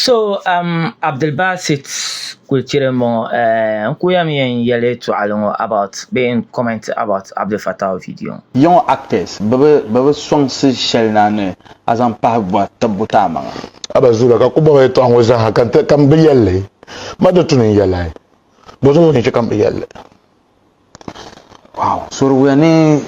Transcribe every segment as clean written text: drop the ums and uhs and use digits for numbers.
So um, Abdulbasit Kulchiri m-bɔŋɔ eh, n kuli yɛmi yɛn yɛli tɔɣili ŋɔ about bee n comment about Abdul Fattah video ŋɔ. Yiŋɔ actors bɛ bi bɛ bi sɔŋsi shɛli na ni a zaŋ pahi bɔhi tibbu ti a maŋa. A ba zuura ka ku bɔbi yɛtɔɣa ŋɔ zaaha ka n ka m bi yɛli li, ma di tu ni n yɛli a, bɔzuɣu n chɛ ka m bi yɛli li. Wow! So di wuhiya ni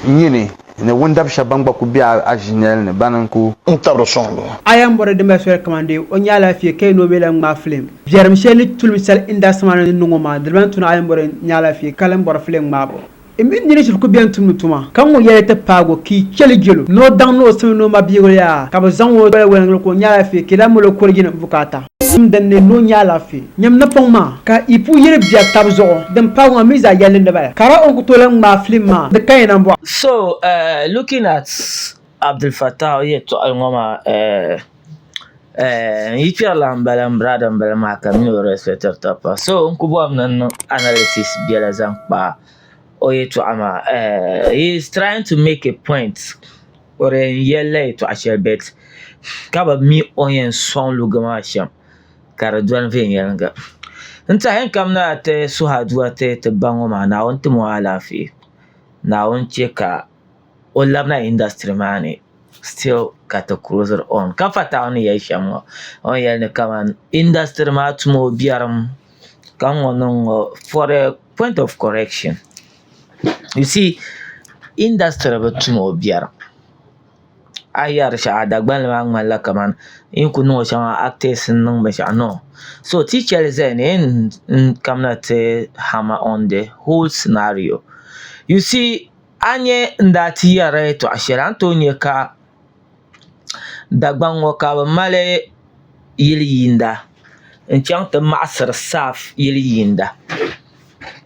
nyini ni wundab shɛba ban gba ku be a ʒinɛli ni bana n-ku. N tabiri sɔŋdi o. A yɛn bɔri din mali soli kaman dee o nya alaafee ka yi ni o mi lan ŋmaai filim. Biɛrim shɛli ni tulim shɛli indasitiri maa ni niŋ o maa, dili ban tu ni a yɛn bɔri n-nya alaafee ka lan bɔri filim ŋmaabu. M mi nini shiri ku beni tumdi tuma, ka ŋɔ yɛli ti paag o ka yi chɛ li jɛl o, ni o daŋ ni o simi ni o mabihigu yaa, ka bɛ zaŋ o doli woliŋli ka o nya alaafee ka yi lan mali o kurigini bukaata. Sim din ni ni o nya alaafee. Nyam napɔŋ maa, ka yi pun yiri biɛri tab zuɣu, din paag ŋɔ mi zaa yɛlli ni bala. Ka daa o ni ku tooi lan ŋmaai filim maa, di ka yi nambɔɣu. So looking at Abdul Fattah yɛltɔɣili ŋɔ maa n yi kpɛrila n bala n brother n bala maa ka m mini o respectiri taba pam so n ku bɔri ni n niŋ analysis biɛla zaŋ kpa o yɛltɔɣa maa he is trying to make a point o di yɛn yɛlila yɛltɔɣa shɛli but ka bi mi o ni yɛn sɔŋ luga maa shɛm ka di dɔni viɛnyɛliŋga n tiɛhi n kamina ti suhi aduwa ti ti ba ŋɔ maa Naawuni tim o alaafee Naawuni chɛ ka o labina industry maa ni still ka ti cruise on ka Fatawu ni yɛli shɛm ŋɔ o ni yɛli ni kaman industry maa tum o biɛrim ka ŋɔ niŋ ŋɔ for the point of correction you see industry bi tum o biɛrim a yi yɛri shɛli a Dagbanli maa ŋmanila kaman yi ni ku niŋ o shɛm actors n niŋ binshaɣu no so ti chɛli zaya ni n kamina ti hammer on the whole scenario you see A nya n daa ti yɛri a yɛtɔɣ shɛli, a ni tooi nya ka Dagbaŋ ŋɔ ka bɛ mali yiliyiinda n-chaŋ ti maɣisiri saaf yiliyiinda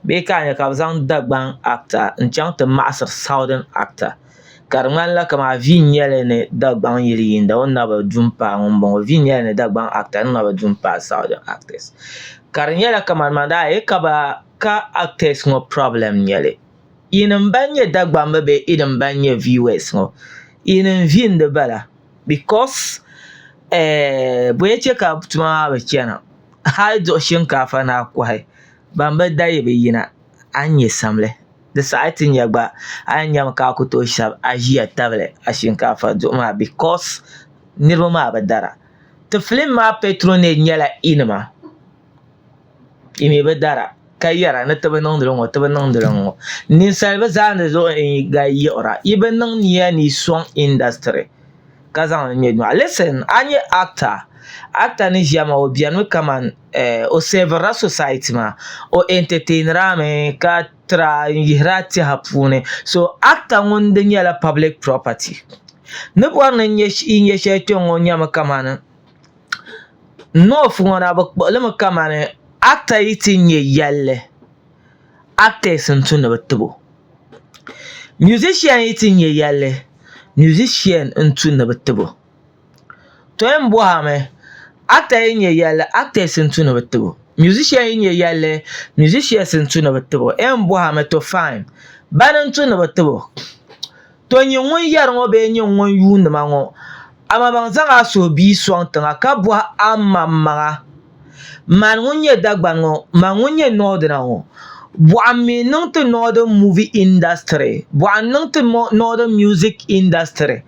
bee ka a nya ka bɛ zaŋ Dagbaŋ actor n-chaŋ ti maɣisiri southern actor ka di ŋmanila kaman vi n-nyɛ li ni Dagbaŋ yiliyiinda o ni na bi du m-paai ŋumbɔŋɔ vi n-nyɛ li ni Dagbaŋ actor ni na bi du m-paai southern actors ka di nyɛla kaman man daa yi ka actors ŋɔ problem n-nyɛ li. Yinim ban nyɛ Dagbamba bee yinim ban nyɛ viewers ŋɔ yinim vi n di bala because eh bɔya che ka tuma maa bi chana hali duɣu shinkaafa ni a kɔhi ban bi da yi bi yina a ni nya samli di saha yi ti nya gba a ni nyami ka a ku tooi shɛbi a ʒiya tabili a shinkaafa duɣu maa because niriba maa bi dara ti filim maa patronage nyɛla yinima. Yi mi bi dara ka yɛra ni ti bi niŋdi li ŋ-ŋɔ ti bi niŋdi li ŋ-ŋɔ. Ninsal bi zaandi zuɣu n-gba yiɣira. Yi bi niŋ nia ni yi sɔŋ industry ka zaŋ li ŋme nyɔɣu. Listen, a nyɛ actor, actor ni ʒiya maa o benimi kaman eh o serve-rila society maa, o entertain-ira mi ka tira n-yihiri a tɛha puuni. So actor ŋun di nyɛla public property. Ni bɔri ni yi nya shɛli kpɛŋ-ŋɔ nyami kamani North ŋɔ na bɛ kpuɣi li mi kamani actor yi ti nya yɛlli actors n-tu ni bɛ tibi o musician yi ti nya yɛlli musician n-tu ni bɛ tibi o to yɛn bɔhimi actor yi nya yɛlli actors n-tu ni bɛ tibi o musician yi nya yɛlli musicians n-tu ni bɛ tibi o yɛn bɔhimi to fine bana n-tu ni bɛ tibi o. To nyin ŋun yɛri ŋɔ bee nyin ŋun yuundi ma ŋɔ, amaŋmaŋ zaŋ a suhu bia sɔŋ tiŋa ka bɔhi amaŋmaŋa, Mani ŋun nyɛ Dagbani ŋɔ, mani ŋun nyɛ Northerner ŋɔ, bɔɣu m-mi niŋ ti Northern movie industry, bɔɣu n-niŋ ti Northern music industry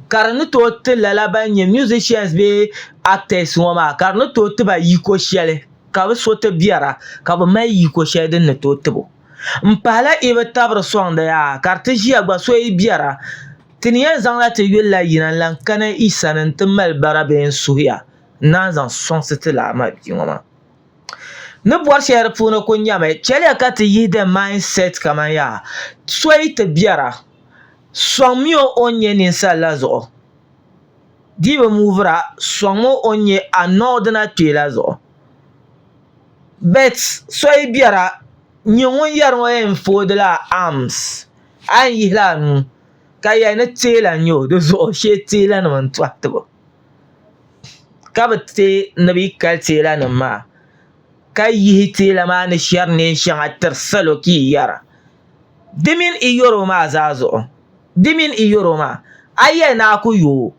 ka di ni tooi ti lala ban nyɛ musicians bee actors ŋɔ maa ka di ni tooi ti ba yiko shɛli ka bɛ so ti biɛra ka bɛ mali yiko shɛli din ni tooi ti ba. M pahila yi bi tabiri sɔŋdi yaa, ka di ti ʒiya gba so yi biɛra. Ti ni yɛn zaŋla ti yuli la yina n-lan kana yi sani nti mali bara bee n-suhi ya n-naan zaŋ sɔŋsi ti lala mabia ŋɔ maa. Ni bɔri shɛli di puuni kul nyami, chɛliya ka ti yihi the mindset kaman yaa so yi ti biɛra, sɔŋmi o o ni nyɛ ninsal la zuɣu. Di yi bi muuvira, sɔŋmi o o ni nyɛ a nɔɔdina kpee la zuɣu. Bet so yi biɛra nyɛ ŋun yɛri ŋɔ yɛn foodila arms a yɛn yihila a nuu ka yɛli ni teela n nyɛ o di zuɣu shee teela nim n tohi tibo ka bi teei ni bi yi kali teela nim maa ka yihi teela maa ni shɛri neen shɛŋa tiri salo ka yi yɛra di mini i yɛro maa zaa zuɣu di mini i yɛro maa a yɛli ni a ku yooi.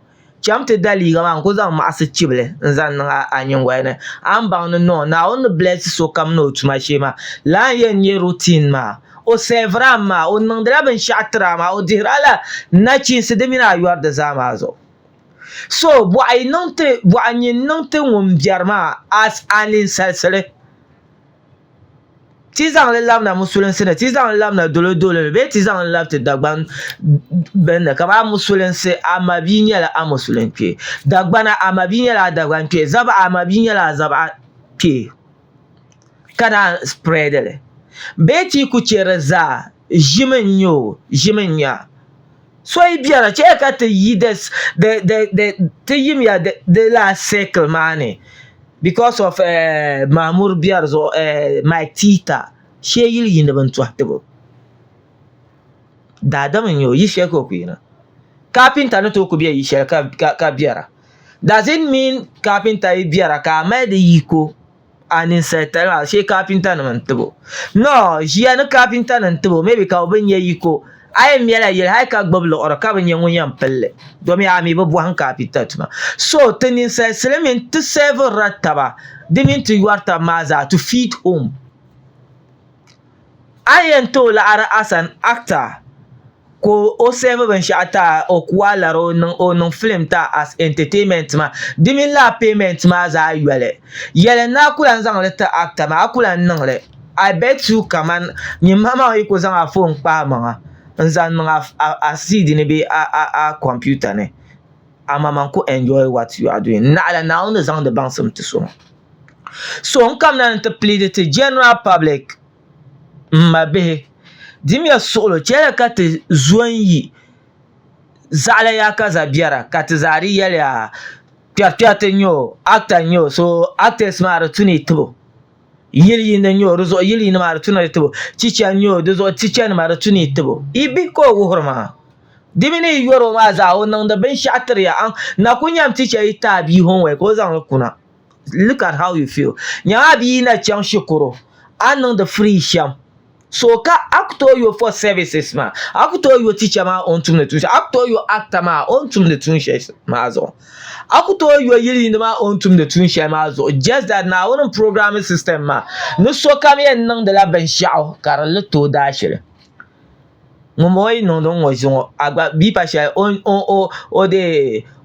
Cham ti da liiga maa n-ku zaŋ maɣisi chibili n-zaŋ niŋ a nyiŋgoli ni. A ni baŋ ni noo Naawuni ni bless sokam ni o tuma shee maa. Lala n-yɛn nyɛ routine maa. O serve-ri a mi maa, o niŋdila binshɛɣu tiri a maa, o dihiri a la nachiinsi di mini a yɔri di zaa maa zuɣu. So, bɔɣu yi niŋ ti, bɔɣu nyin niŋ ti ŋun biɛri maa as a ninsalisili. Ti zaŋ li labina musulinsi ni, ti zaŋ li labina dolodolo ni bee ti zaŋ li labi ti Dagbaŋ bini ni kamani musulinsi a mabia nyɛla a musulin kpee, Dagbana a mabia nyɛla a Dagbaŋ kpee, Zabaɣa a mabia nyɛla a Zabaɣa kpee ka naan spread li bee ti ku che di zaa ʒimi n-nyɛ o, ʒimi n-nyɛ a. So yi biɛra chɛya ka ti yi ti yimiya di laa circle maa ni because of Mahmud biɛri zuɣu Mike Tita shee yili yiindi bin tɔhi tibo daadam n nyɛ o yi shɛli ka o ku yina kaapinta ni tooi ku bɛ yi shɛli ka biɛra does it mean kaapinta yi biɛra ka a mali di yiko a ninsal tali maa shee kaapinta nim n tibo no ʒiya ni kaapinta nim tibo maybe ka bi bi nyɛ yiko a yɛn mɛla yili hali ka gbubi liɣiri ka bi nyɛ ŋun yɛn pilli domi a mii bi bɔhim kaapinta tuma so ti ninsalisili mini ti sɛvirila taba di mini ti yɔri taba maa zaa to feed home a ni yɛn ti o laɣiri as an actor ka o sɛvi binshɛɣu ti a o ku a lari o niŋ filim ti a as entertainment maa di mini lala payment maa zaa yoli yɛli ni a ku lahi zaŋ li ti actor maa a ku lahi niŋ li I bet you kaman nyin maŋmaŋ yi ku zaŋ a phone kpa a maŋa n-zaŋ niŋ a CD ni bee a computer ni a maŋmaŋ ku enjoy what you are doing naɣila Naawuni ni zaŋdi baŋsim ti so maa. So n kamina ni ti plead ti general public M mabihi, dimiya suɣilo, chɛliya ka ti zo n-yi zaɣila yaakaza biɛra ka ti zaa di yɛliya kpɛrikpɛriti n-nyɛ o, actor n-nyɛ o, so actors maa di tu ni yi tib o. Yili yiindi n-nyɛ o, di zuɣu yili yiindi maa di tu ni di tib o. Chicha n-nyɛ o, di zuɣu chichanima di tu ni yi tib o. Yi bihi ka o wuhiri maa. Di mi ni yi yɔri o maa zaa o niŋdi binshɛɣu tiri ya. Na ku nyam ticha yi ti a bia homework ka o zaŋ li kuna. Look at how you feel. Nyama a bia yi na chaŋ shikuru a ni niŋdi free shɛm so ka a ku tooi yo for services maa a ku tooi yo teacher maa o ni tumdi tuun shɛli a ku tooi yo actor maa o ni tumdi tuun shɛli maa zuɣu a ku tooi yo yili yiindi maa o ni tumdi tuun shɛli maa zuɣu just that Naawuni programming system maa ni sokam yɛn niŋdila binshɛɣu ka di li tooi daashili ŋunbɔŋɔ yi niŋdi ŋ-ŋɔ zuŋɔ a gba bia pa shɛli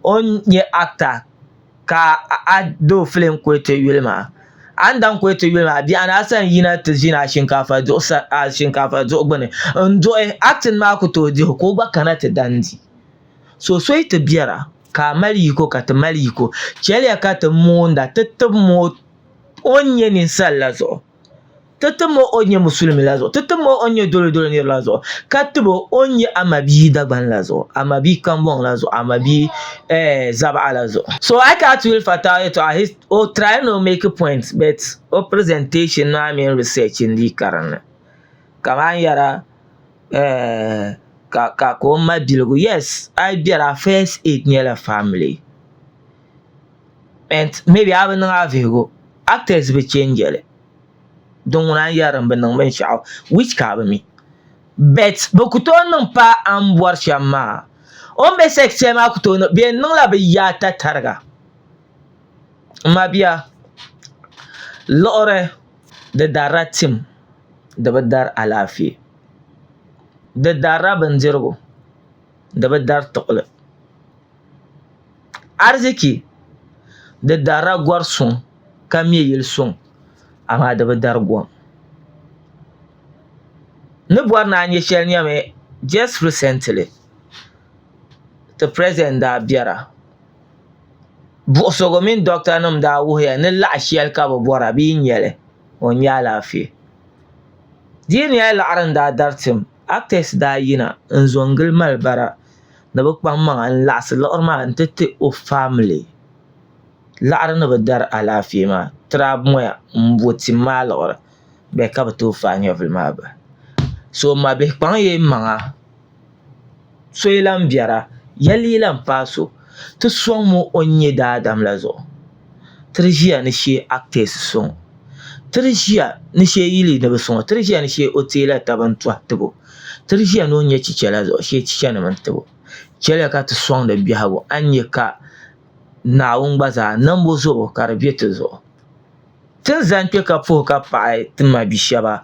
o ni nyɛ actor ka a doo filim kuli ti yuli maa. A ni daŋ kuli ti yuli maa, biɛɣuni a sani yina ti ʒini a shinkaafa duɣu gbuni n-duɣi acting maa ku tooi dihi o ka o gba kana ti dan di. So so yi ti biɛra ka a mali yiko ka ti mali yiko, chɛliya ka ti moonda ti tibimi o ni nyɛ ninsal la zuɣu. Ti tim o o ni nyɛ musulimi la zuɣu, ti tim o o ni nyɛ dolodolo nir la zuɣu, ka tib o o ni nyɛ a mabia Dagban la zuɣu, a mabia Kambɔŋ la zuɣu, a mabia Zabaɣa la zuɣu. So a yi kana ti yuli Fatawu yɛtɔɣa, his o try ni o make point but o presentation maa mini research n-dii ka din ni. Kaman a ni yɛra ka ka o mabiligu, yes a yi biɛri a first aid nyɛla family and maybe a bi niŋ a vihigu, actors bi change li. Din ŋuna n yɛri ni bi niŋ binshaɣu which ka a bi mi but bi ku tooi niŋ paai a ni bɔri shɛm maa o ni be sex shɛli maa ku tooi niŋ bɛ yɛn niŋla bi yaa tatariga n mabia liɣiri di darila tim di bi dari alaafee di darila bindirigu di bi dari tiɣili Ariziki di darila gɔri suŋ ka mɛ yili suŋ amaa di bi dari gom. N ni bɔri ni a nya shɛli nyɛmi just recently ti president daa biɛra buɣisigu mini doctor nim daa wuhiya ni laɣ shɛli ka bɛ bɔra bɛ yi nya li o nya alaafee. Di yi nyɛla laɣiri n-daa dari tim actors daa yina n-zo n-gili mali bara ni bɛ kpaŋ maŋa n-laɣisi liɣiri maa nti ti o family. Laɣiri ni bi dari alaafee maa tirabi moya m-bo tim maa liɣiri bɛ ka bɛ tooi faai nyɛvili maa bahi. So m ma bihi kpaŋ ya yi maŋa so yi lan biɛra yɛlli yi lan paai so ti sɔŋmi o ni nyɛ daadam la zuɣu. Ti di ʒiya ni shee actors sɔŋ ti di ʒiya ni shee yili ni bi sɔŋ ti di ʒiya ni shee o teela taba n-tɔhi tib o. Ti di ʒiya ni o ni nya chicha la zuɣu shee chichanima n-tib o. Chɛliya ka ti sɔŋdi biɛhigu, a ni nya ka Naawuni gba zaa niŋbu zuɣu ka di be ti zuɣu. Ti ni zani kpe ka puhi ka paɣi ti mabi shɛba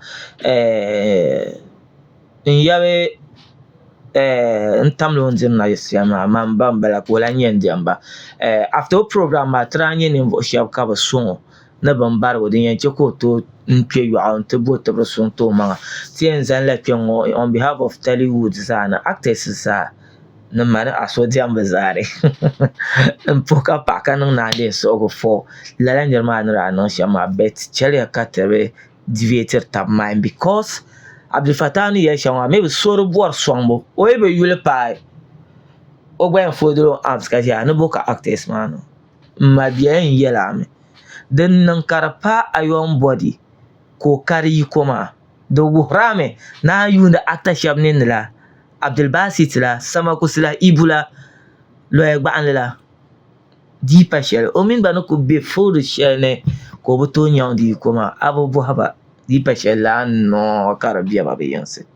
n yɛli n tamla o ni diri nayili maa man ba m-bala ka o lahi nyɛ n diɛmba. After o program maa ti daa nya ninvuɣ shɛba ka bɛ sɔŋ o ni bimbarigu din yɛn che ka o tooi kpe yɔɣu nti bo tibiri suŋ ti o maŋa. Ti yɛn zanila kpe ŋ-ŋɔ on behalf of Tollywood zaa ni actors zaa ni mani a so diɛmbu zaa ni n puhi ka paɣi ka niŋ naandeei suhigu for lala niri maa ni daa niŋ shɛm maa but chɛliya ka ti bi deviatiri tab mind because Abdulfatah ni yɛli shɛm maa maybe so di bɔri sɔŋbu o yi bi yuli paai o gba yɛn foldila o arms ka ʒiya ni bo ka actors maa niŋ m ma bia yɛn yɛli a mi din niŋ ka di paai iron body ka o ka di yiko maa di wuhiri a mi ni a yuundi actor shɛba ninni la Abdulbasit la, Samakusi la, Ibu la, Loya Gbaɣinli la, dii pa shɛli o mini ba ni kuli be field shɛli ni ka o bi tooi nyaŋ di yiko maa a bi bɔhi ba di pa shɛli laa nɔɔ ka di be ba bɛ yinsi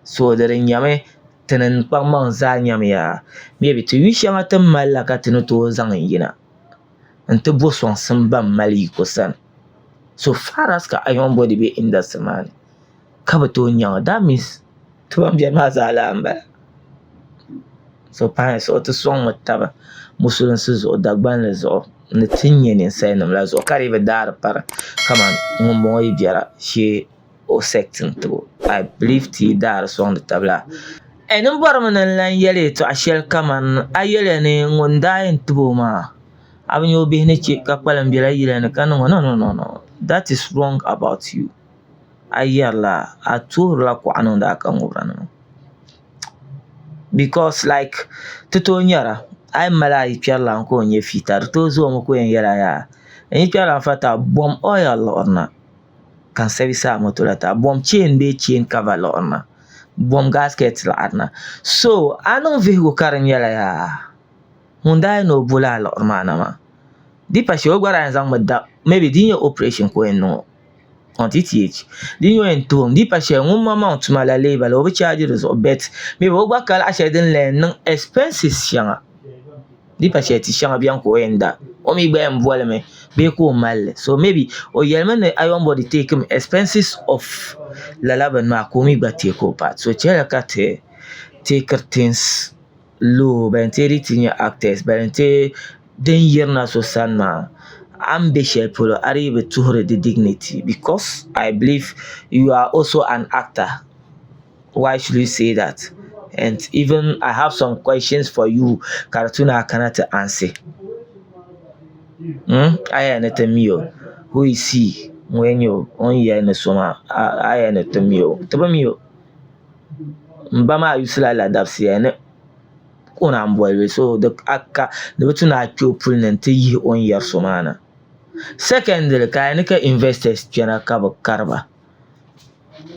so di di nyami ti ni kpaŋmaŋ zaa nyamiya maybe ti yu shɛŋa ti ni mali la ka ti ni tooi zaŋ yina n-ti bo sɔŋsim ban mali yiko sani so far as ka iron body be industry maa ni. ka bi tooi nyaŋ o that means ti ban biɛni maa zaa laa n bala so paɣa so ti sɔŋmi taba musulinsi zuɣu Dagbanli zuɣu ni ti ni nyɛ ninsal nim la zuɣu ka di bi daari pari kamani ŋunbɔŋɔ yi biɛra shee o sect n tibo i believe ti yi daari sɔŋdi taba la n bɔrimi ni n lahi yɛli yɛltɔɣa shɛli kamani a yɛliya ni ŋun daa yɛn tibo maa a bi nya o bihi ni chɛ ka kpalim biɛla yili ni ka niŋ o no no no no that is wrong about you. A yɛrila a tuhirila kuɣa niŋdi a ka ŋubira nima because like ti tooi nyɛra a yi mali a yikpɛrilana ka o nyɛ fiita di tooi zoomi ka o yɛn yɛla yaa n yikpɛrilana fata bom oil liɣiri na ka n service a moto la ti a bom chain bee chain cover liɣiri na bom gasket liɣiri na so a niŋ vihigu ka di nyɛla yaa ŋun daa yɛn ni o bo lala liɣiri maa na maa di pa shɛli o gba daa yɛn zaŋmi da maybe di nyɛ operation ka o yɛn niŋ o on TTH di nyɛ o yɛn tuhi mi di pa shɛli ŋun maŋmaŋ tuma la lee bala o bi chaaji di zuɣu bet maybe o gba ka laɣa shɛli din lahi niŋ expenses shɛŋa di pa shɛli ti shɛŋa biɛni ka o yɛn da o mi gba yɛn bolimi bee ka o malli so maybe o yɛlimi ni iron body take mi expenses of lala bini maa ka o mi gba take o part so chɛliya ka ti take things low ban ti di ti nyɛ actors ban ti din yirina so sani maa a ni bɛ shɛli polo a dii bi tuhiri di dignity because I believe you are also an actor why should you say that and even I have some questions for you ka di tu ni a kana ti answer a yɛli ni ti mi o who is he ŋun yɛn nyɛ o o ni yɛli ni so maa a yɛli ni ti mi o ti bi mi o. M ba maa yusila la dabisiya ni o naan boli bɛ so di ka di bi tu ni a kpe o puli ni nti yihi o ni yɛri so maa na. Secondly ka a ni ka investors kpɛna ka bɛ kari ba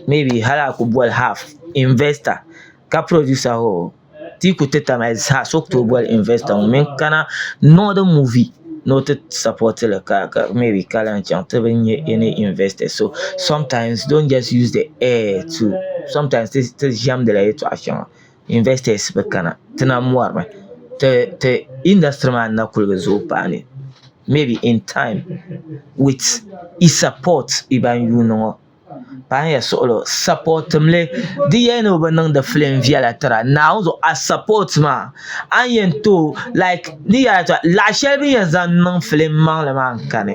maybe hali a ku boli half investor ka producer hoo ti yi ku ti tamali zaa so ku tooi boli investor ŋun mini kana niŋ di movie ni o ti support li ka maybe ka lahi chaŋ ti bi nya any investors so sometimes don't just use the air to sometimes ti ʒiɛmdila yɛltɔɣa shɛŋa investors bi kana ti na mɔrimi ti industry maa na kuli bi zooi paai ni maybe in time with i support i ban yuuni ŋɔ. Paɣinya suɣulo sapɔtimli di yɛli ni o bi niŋdi filim viɛla tira Naawuni zuɣu a sapɔt maa a ni yɛn tooi like ni yɛli a yɛltɔɣa laɣ shɛli bɛ ni yɛn zaŋ niŋ filim maŋli maa n-kani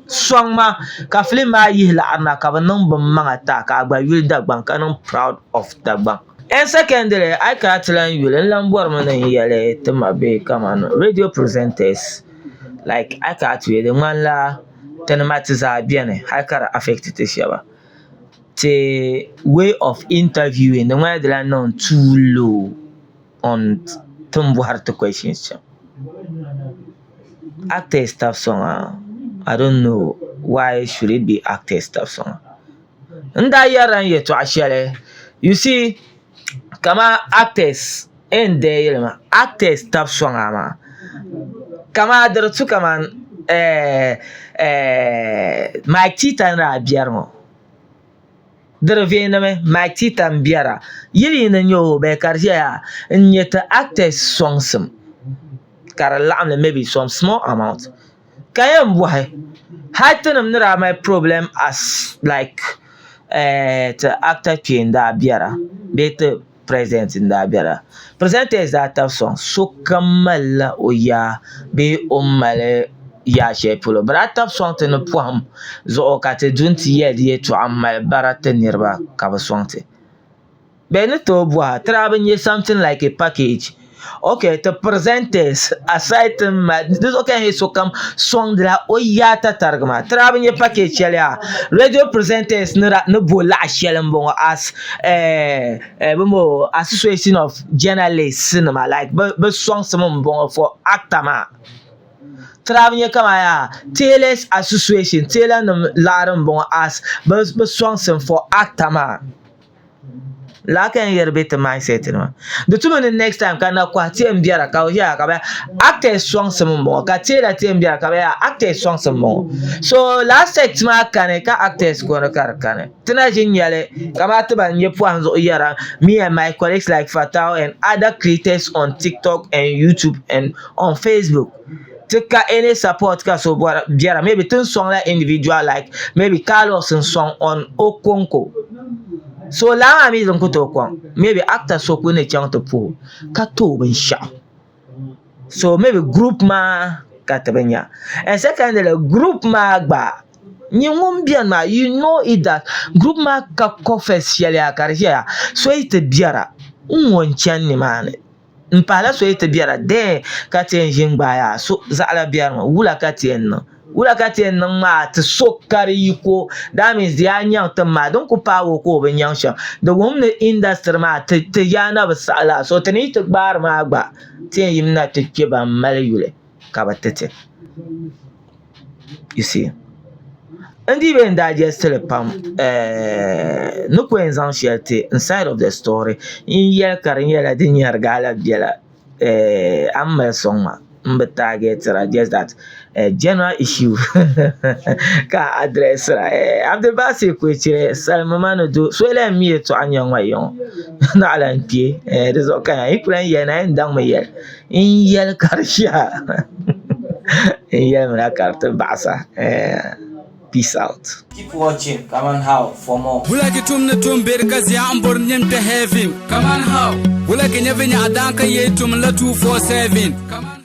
sɔŋ ma ka filim maa yihi laɣiri na ka bɛ niŋ bɛ maŋa ti a ka a gba yuli Dagbaŋ ka niŋ proud of Dagbaŋ. And secondly a yi kana ti lahi yuli n lahi bɔrimi ni n yɛli ti ma bihi kamani radio presenters like a yi kana ti yuli di ŋmanila Tinima ti zaa beni hali ka di affect ti shɛba. Ti way of interviewing di ŋmanila di lahi niŋ too low on ti ni bɔhiri ti questions shɛm. Actors tabi sɔŋa I don't know why should it be actors tabi sɔŋa. N daa yɛrila n yɛltɔɣa shɛli you see Kamani actors n deei li maa actors tabi sɔŋ a maa kamani di di tu kamani Mike Tita ni daa biɛri ŋɔ. Di di veenimi, Mike Tita m-biɛra. Yili yini n-nyɛ o bee ka di ʒiɛya n-nyɛ ti actors sɔŋsim ka di laɣim li maybe some small amount. Ka yɛn bɔhi, hali tinim ni daa mali problem as like eh, ti actor kpee n-daa biɛra bee ti president n-daa biɛra. Presenters daa tabi sɔŋ sokam malila o yaa bee o ni mali yaa shɛli polo. Bɛ daa tabi sɔŋ ti ni pɔhim zuɣu ka ti du nti yɛli di yɛltɔɣa m-mali bara ti niriba ka bɛ sɔŋ ti. Bɛ ni tooi bɔhi a, ti daa bi nya something like a package. Ok, ti presenters aside ti ni mali, di zuɣu ka n yɛli sokam sɔŋdila o yaa tatariga maa. Ti daa bi nya package shɛli yaa. Radio presenters ni daa ni bo laɣa shɛli m-bɔŋɔ as eh, eh, bɛ mo association of journalists nima like bɛ bɛ sɔŋsim m-bɔŋɔ for actor maa. Ti daa bi nya kaman yaa tailors association, tailor nim laɣiri m-bɔŋɔ as bɛ bɛ sɔŋsim for actor maa. Lala ka yɛn yɛri bɛ ti mindset ni maa. Di tumi ni next time ka na kɔhi ti yɛn biɛra ka yaa ka bɛ actors sɔŋsim n bɔŋɔ ka tailor ti yɛn biɛra ka bɛ yaa actors sɔŋsim n bɔŋɔ. So lala set maa kani ka actors kɔni ka di kani. Ti na ʒi nyɛli kamani ti ban nyɛ pɔhim zuɣu yɛra me and my colleagues like Fatau and other creators on TikTok and YouTube and on Facebook. Ti ka any support ka so bɔra biɛra maybe ti ni sɔŋla individual like maybe Carlos n sɔŋ on o konko so lala maa mi din ku tooi kɔŋ maybe actor so ku ni chaŋ ti puhi o ka ti o binshaɣu so maybe group maa ka ti bi nya and secondly group maa gba nyɛ ŋun biɛni maa you know it that group maa ka coffers shɛli yaa ka di ʒɛya so yi ti biɛra n ŋɔ n chani nimaani. M pahila so yi ti biɛra deen ka ti yɛn ʒi n-gbaai a so zaɣila biɛrimi wula ka ti yɛn niŋ? Wula ka ti yɛn niŋ maa ti so ka di yiko that means di yaa nyaŋ tim maa din ku paagi o ka o bi nyaŋ shɛm di wuhim ni industry maa ti ti yaa na bi saɣi lala so ti ni yi ti gbaari maa gba ti yɛn yimina ti kpe ban mali yuli ka bɛ ti ti. You see n dii bee n digest li pam ni ku yɛn zaŋ shɛli ti n side of the story n yɛli ka di nyɛla di nyɛri gaala biɛla a ni mali sɔŋ ma n bi targetira just that general issue ka a addressira Abdulbasir Kwechire salima maa ni do so lahi mi yɛltɔɣa n-nyɛ ŋɔ ya ŋɔ naɣila n kpe di zuɣu ka yi ku lahi yɛli na yɛn daŋmi yɛli N yɛli ka di shɛha n yɛlimina ka di ti baɣisa peace out. Keep watching Kaman How for more. Wula ki tum ni tum beri ka zia n bori nim kpe heaven Kaman how? Wula ki nya vinyaɣa daan ka yee tum la 247 Kaman.